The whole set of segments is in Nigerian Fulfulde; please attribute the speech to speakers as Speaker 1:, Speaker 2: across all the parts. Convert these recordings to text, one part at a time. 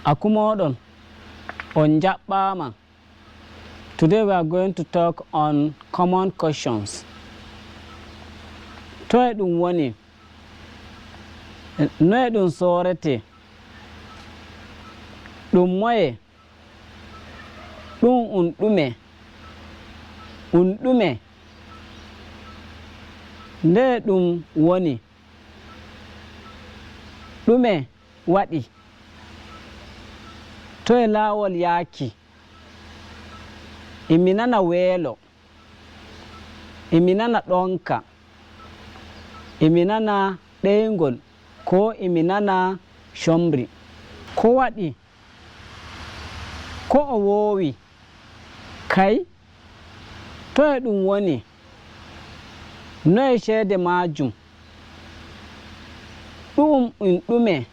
Speaker 1: Aku moɗon on jaɓɓama. Today we are going to talk on common questions. Toye ɗum woni? Noye ɗum sorete? Ɗum moye? Ɗum un ɗume? Un ɗume? Nde ɗum woni? Ɗume waɗi? Toye laawol yaaki? Emi nana weelo, emi nana ɗonka, emi nana ɗeyngol ko emi nana comri. Ko waɗi? Ko o woowi? Kai? Toye ɗum woni? Noye ceede maajum? Ɗu'um un ɗume?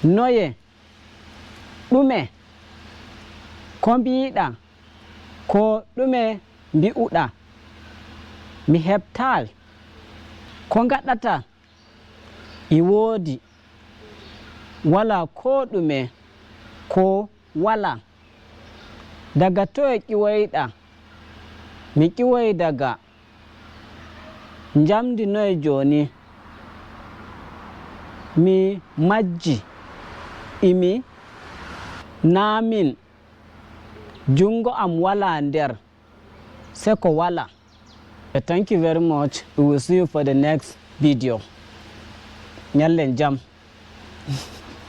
Speaker 1: Noye? Ɗume? Ko mbiiɗa? Ko ɗume mbi'uɗa? Mi heɓtaayi. Ko ngaɗata? E woodi. Walaa ko ɗume ko walaa. Daga toye ƴiwoyɗa? Mi ƴiwoy daga njamndi noye jooni? Mi majji. Imi naa min. Jungo am walaa nder, seko walaa. Thank you very much. We will see you for the next video. Nyallen jam.